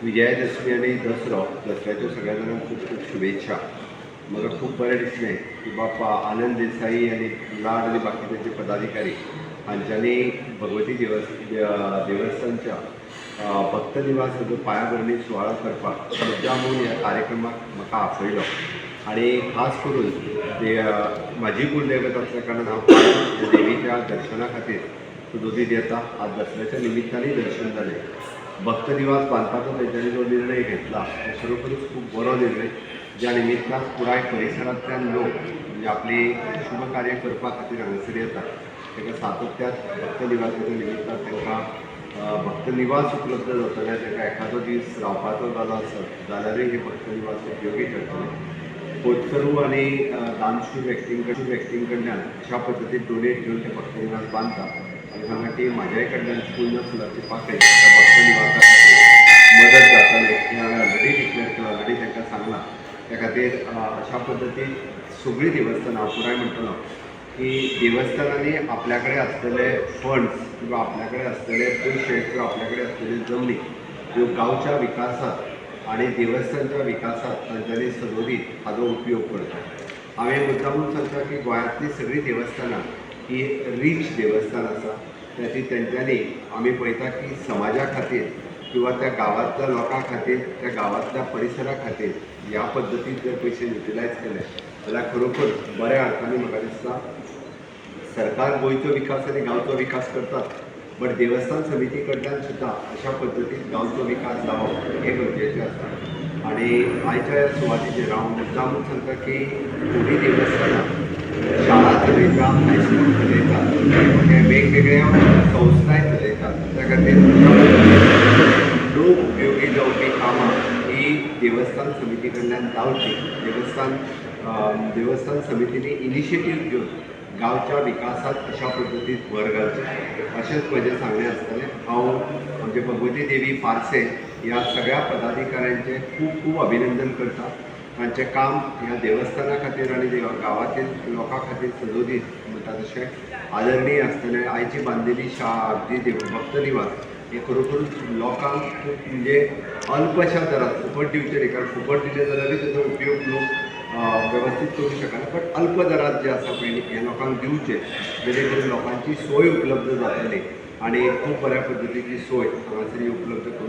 विजयादशमी आनी दसरो, दसऱ्याच्यो सगळ्या जाणांक खूब खूब शुभेच्छा. म्हाका खूब बरें दिसलें की बाप्पा आनंद देसाई आनी लाड आनी बाकी तांचे पदाधिकारी हांच्यांनी भगवती देवस्थानच्या भक्त निवासाचो पायाभरणी सुवाळो करपाक मुद्दामून ह्या कार्यक्रमाक म्हाका आपयलो आनी खास करून ते म्हाजी कुलदैवत आसल्या कारणान हांव कायम देवीच्या दर्शना खातीर सदोदीत येता. आज दसऱ्याच्या निमित्तानूय दर्शन जालें. भक्त निवास बांदपाचो तेंच्यांनी जो निर्णय घेतला तो खरोखरूच खूब बरो निर्णय, ज्या निमित्तान पुराय परिसरांतल्यान लोक म्हणजे आपली शुभ कार्य करपा खातीर हांगासर येतात. ताका सातत्यात भक्त निवासाच्या निमित्तान तांकां भक्त निवास उपलब्ध जातले. तांकां एखादो दीस रावपाचो जालो आसत जाल्यारूय हे भक्त निवास उपयोगी ठरतले. होतकरू आनी दानशूर व्यक्तीं कडल्यान अशा पद्दतीन डोनेट घेवन ते भक्त निवास बांदतात आनी हांगा ती म्हाज्याय कडल्यान पूर्ण फुलाची पाकळी त्या भक्त निवासा खातीर मदत जातलें हें हांवें ऑलरेडी डिक्लेअर केलां, ऑलरेडी तांकां सांगलां. त्या खातीर अशा पद्दतीन सगळीं देवस्थानां, हांव पुराय म्हणटलो की देवस्थानांनी आपल्या कडेन आसलेले फंड्स किंवा आपल्या कडेन आसलेले पयशे किंवा आपल्या कडेन आसलेल्यो जमनी ह्यो गांवच्या विकासात आनी देवस्थानच्या विकासात तांच्यांनी सदोदीत हाजो उपयोग करचो. हांवें मुद्दामून सांगता की गोंयांतलीं सगळीं देवस्थानां ही रीच देवस्थान आसा. त्याची तेंच्यांनी आमी पळयता की समाजा खातीर किंवा त्या गांवांतल्या लोकां खातीर, त्या गांवांतल्या परिसरा खातीर ह्या पद्दतीन जर पयशे युटिलायज केले जाल्यार खरोखर बऱ्या अर्थान म्हाका दिसता सरकार गोंयचो विकास आनी गांवचो विकास करतात, बट देवस्थान समिती कडल्यान सुद्दां अशा पद्दतीन गांवचो विकास जावप हें गरजेचें आसा. आनी आयच्या ह्या सुवातेचेर हांव मुद्दामून सांगता की थोडीं देवस्थानां शाळा चलयता, हायस्कूल चलयतात, ओके, वेगवेगळ्या संस्थाय चलयतात. त्या खातीर अशा पद्दतीन लोक उपयोगी जावपी कामां ही देवस्थान समिती कडल्यान जावची. देवस्थान समितींनी इनिशिएटीव घेवन गांवच्या विकासात अशा पद्दतीन भर घालची अशेंच म्हजें सांगणें आसतलें. हांव आमचे भगवती देवी पार्से ह्या सगळ्या पदाधिकाऱ्यांचें खूब खूब अभिनंदन करता. तांचें काम ह्या देवस्थाना खातीर आनी गांवातील लोकां खातीर सदोदीत म्हणटा तशें आदरणीय आसतलें. आयची बांदिल्ली शाळा जी देव भक्त निवास हे खरोखरूच लोकांक खूब म्हणजे अल्पशा दरात, फुकट दिवचें न्ही, कारण फुकट दिलें जाल्यारूय ताचो उपयोग लोक वेवस्थीत करूं शकना, बट अल्प दरात जे आसा पळय न्ही, हें लोकांक दिवचें, जेणे करून लोकांची सोय उपलब्ध जातली आनी खूब बऱ्या पद्दतीची सोय हांगासर उपलब्ध करून